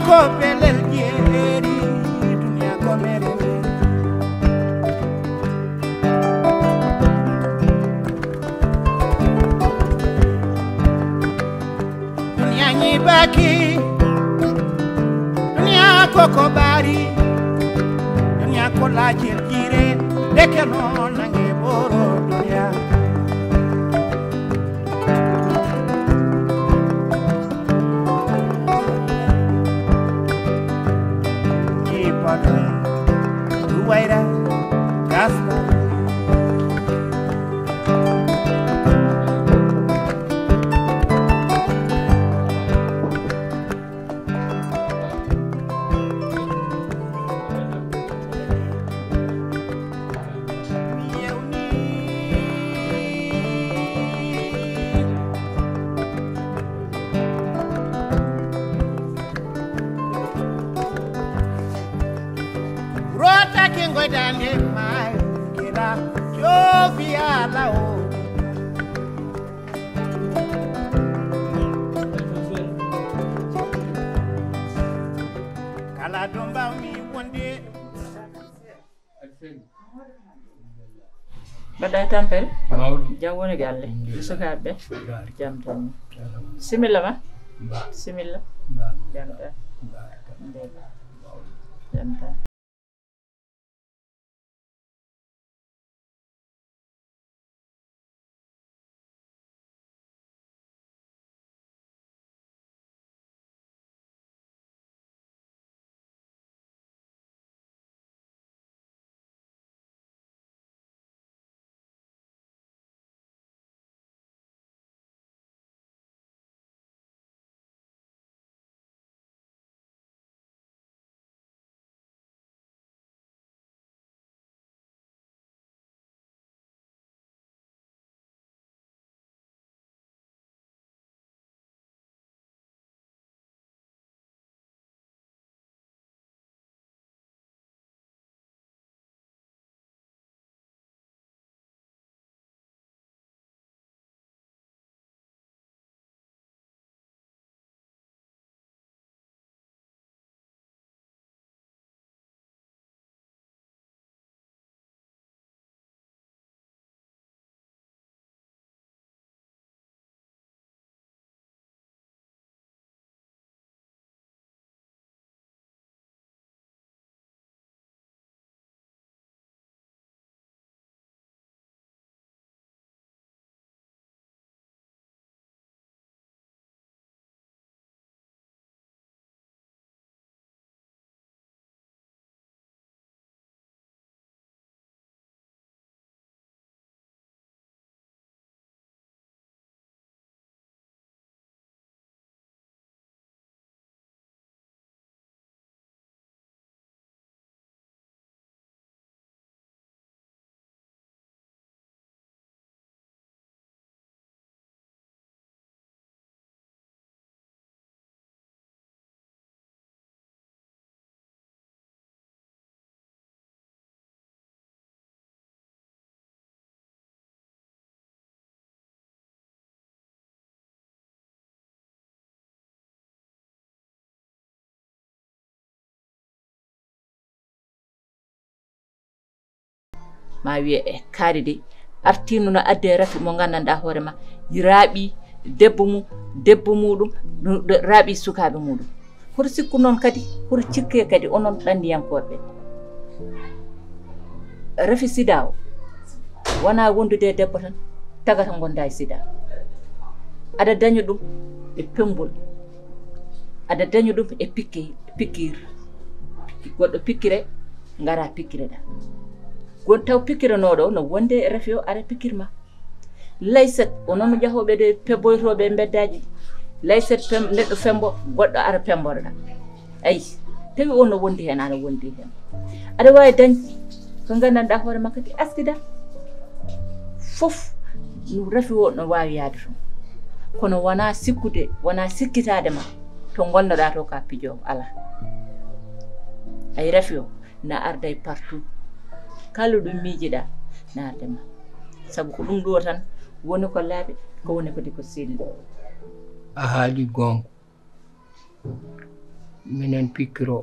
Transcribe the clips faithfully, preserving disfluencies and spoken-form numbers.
Ko pelel jeeri, duniya ko mere mere. Duniya ñiibaaki, duniya ko ko ɓaari, duniya ko laajel jiire, ndeke noon nange ɓoro duniya. Ipada Ruwaira Gasta. Rota ke ngoyɗa nde maay kira jofi ala o. Kala ɗo mbawmi wonde. Mbaɗɗa e tampere? Mawɗum. Jam woni galle? Nde. Sukaaɓe ɓe? Mbaɗɗa. Jam tan. Alhamdulillah. Similla ma? Mba. Similla. Mba. Jam tan. Mba. Nde. Mawɗum. Jam tan. Ma wiye e kaari de artino no adde rafi mo gandanɗa hoore ma raaɓi debbo mum debbo muɗum raaɓi sukaɓe muɗum. Hoto sikku noon kadi hoto cikke kadi onon ɗanniyankoɓe rafi sida o wona wondude e debbo tan tagata gonda e sida. Aɗa daña ɗum e pembol aɗa daña ɗum e pikke pikiir goɗɗo pikkire ngara pikkire ɗa gon taw pikkiranoɗo no wonde e rafi o ara pikkir ma. Layset o noon jahoɓe de peboytoɓe e mbeddaji layset neɗɗo fembo goɗɗo ara pemboroɗa. Ayi tawi on no wondi hen ana wondi hen aɗa wawi dañde ko gandanɗa hoore ma kadi askida. Fof no rafi o no wawi yaade toon kono wona sikkude wona sikkitade ma to gonnoɗa to ka pijowo ala. Ayi rafi o na arda e partout kala ɗum miijiɗa na arde ma. Sabu ko ɗum ɗo tan woni ko laaɓi ko woni kadi ko selli. A haali gonga. Minen pikkiro.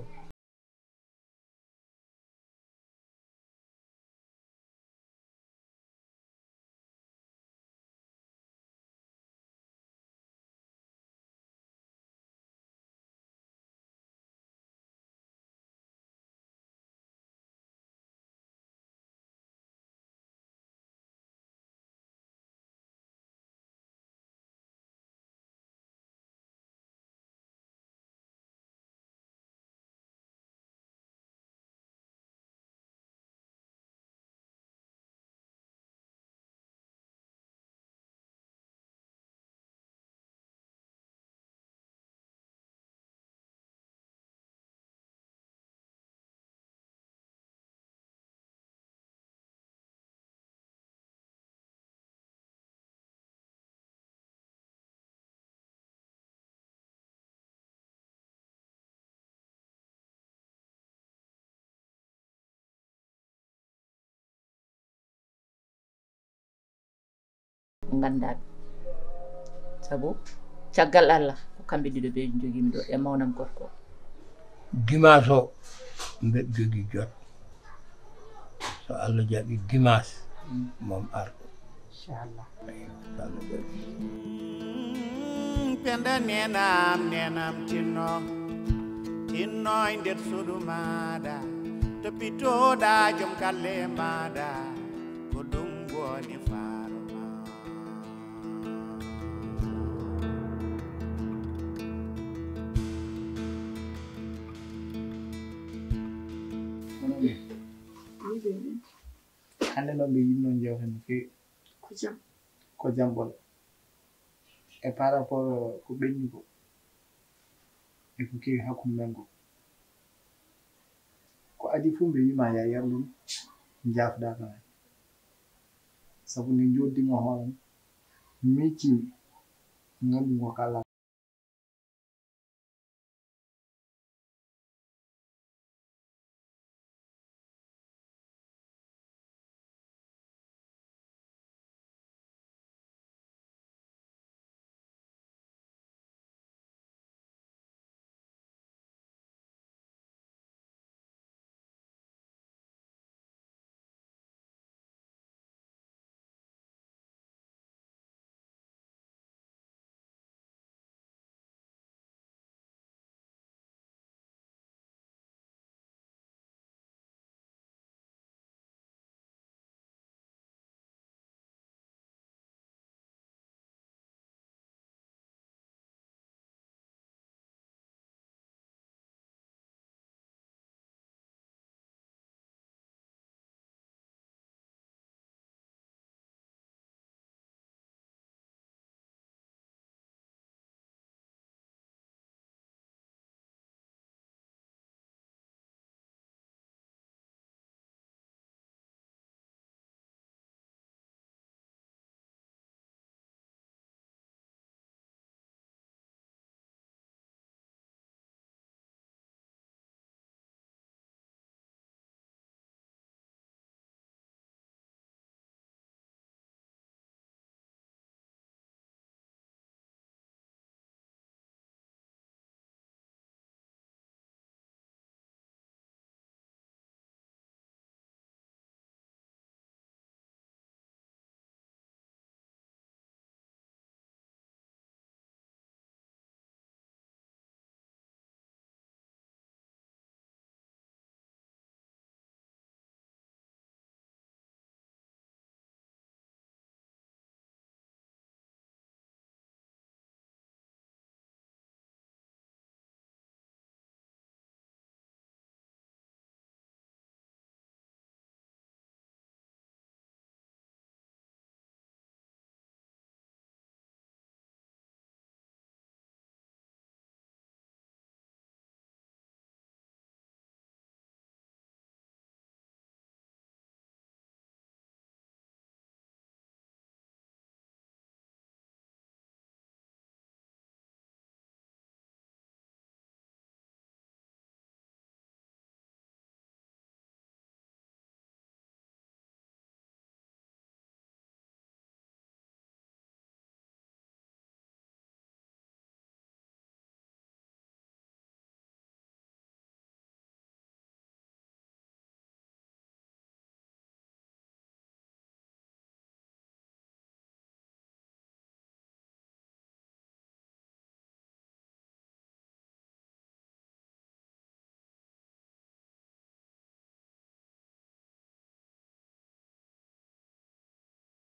Nganndaa ɓe. Sabu caggal Allah ko kamɓe ɗiɗo ɓe jogiimi ɗo e mawnam gorko. Dimanche o mbeɗa jogii jot. So Allah jaɓi dimanche moom arɗo. Inchallah. Eyi, so Allah jaɓi. Penda nenam nenam tinno tinno e nder suudu maɗa, toppitoɗa joom galle maɗa, ko ɗum woni faaro ma. Hannde noon ɓe yiɗno jewte no feewi. Ko jam. Ko jam ɓolo. E par rapport ko ɓenni ko e ko kewi hakkunde men ko. Ko adii fof mbe wiima ya yar ɗum, jafdaka men. Sabu nde joddiima hoore am, miccimi, nganndu ko kala.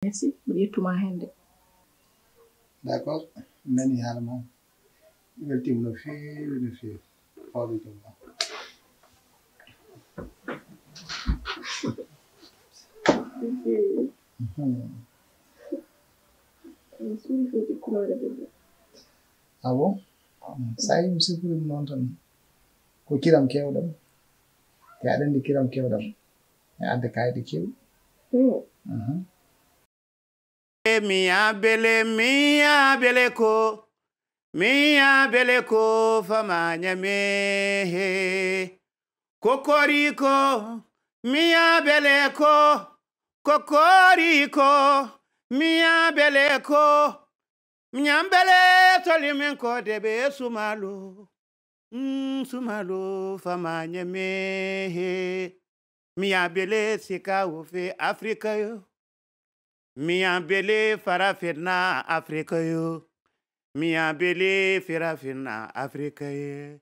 Merci, mbiɗa yettuma heen de. D'accord, mi nani haala ma. Mi weltiima no feewi, no feewi. Fawde joom ma. No feewi. Mhm. Mi suuɗii fof jikkumaade de. Ah bon? Sa yii mi sifori ɗum noon tan, ko kiram keewɗam. Te aɗa anndi kiram keewɗam. E adde kayɗe keewɗi. Hmm. Mhm. Miya bele, miya bele ko, miya bele ko fama nyame he. Kokoriko, miya bele ko, kokoriko, miya bele ko. Miya bele toli min ko debe sumalo. Mm, sumalo fama nyame he. Miya bele sika wo fe Afrika yo. Miya bele farafina Afrika yo. Miya bele farafina Afrika yo.